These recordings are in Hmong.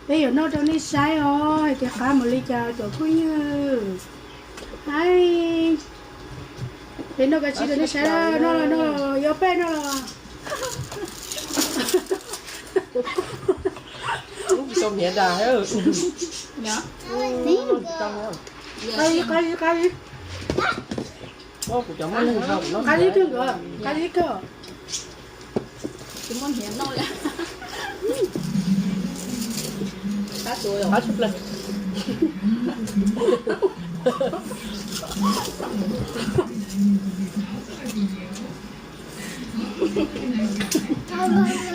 Peb yuav noj rau nej saib os, hais tias qab mus li cas cov phooj ywg. Hais, peb noj kav tsij rau nej saib, noj los noj, yuav peb noj los. Tsis tau hniav das. Qab li, qab li. Qab li kawg, qab li kawg. Tsis muaj hniav noj li. Qab tshaj plaws.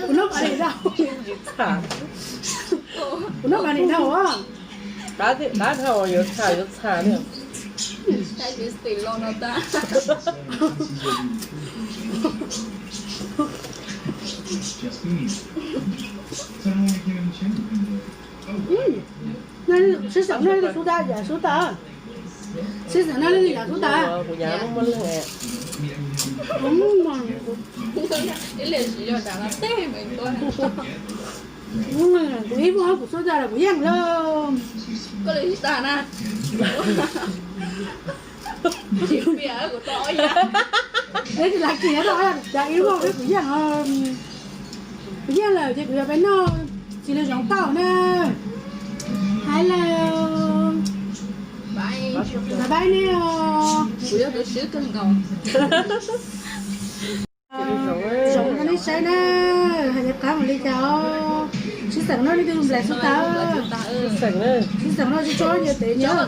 Kuv noj pas nim dhau. Kuv noj pas nim dhau. Qab dhau, yuav txham yuav txham li. Sib xeem noj li sub tas, yam sub tas. Sib xeem noj li yam sub tas. Kuv ib muaj kuv sub tas los kuv yeej lawm. Koj li tas na. Tsis piam kuv tau ob yam. Neb tsis lav kiag rau cas ib muaj kuv yeej, kuv yeej lawm ces kuv yuav peb noj txiv lws zoov tauj na. Hello. Bye bye nej os. Kuv yog tus swb kawg nkaus. Zoov rau nej saib na, hais tias qab mus li cas os. Sib xeem noj li twg nplas sub tas. Sib xeem noj tsis tso nyias tev nyias.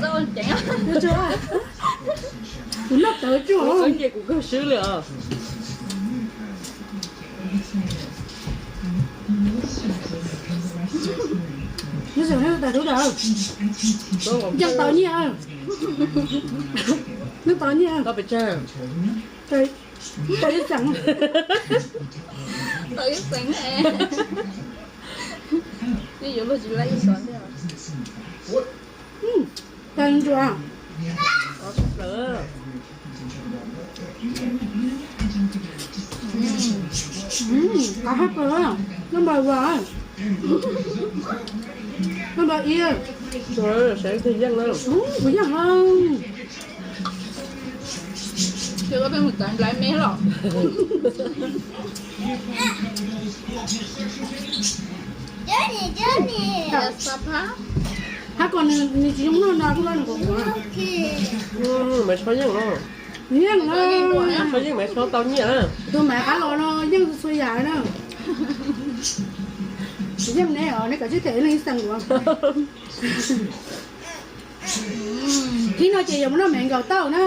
Kuv noj tawv tsuag. Kuv kawg swb li os. Nws xeem noj tas sub tas. Yeej tau nyiaj. Nws tau nyiaj. Tau ib xeem. Tau ib xeem. Nej yuav luag tsis laib ib xeem thiab. Tau ntsuag. Qab hab pas, number one, number ib. Kuv yeej, kuv yeej. Ces koj pheej mus txav nplaim me los. Hab ko nws tsis zoo noj no kuj noj nws quav quav. Maiv Tshob yeej no. Yeej no. Maiv Tshob yeej, Maiv Tshob tau nyiaj. Tus Maiv qab los no yeej txhua yam na. Yeej ne os, neb kav tsij them leej xeem uas. Thib no ces yuav mus noj Maiv nkaus tauj na.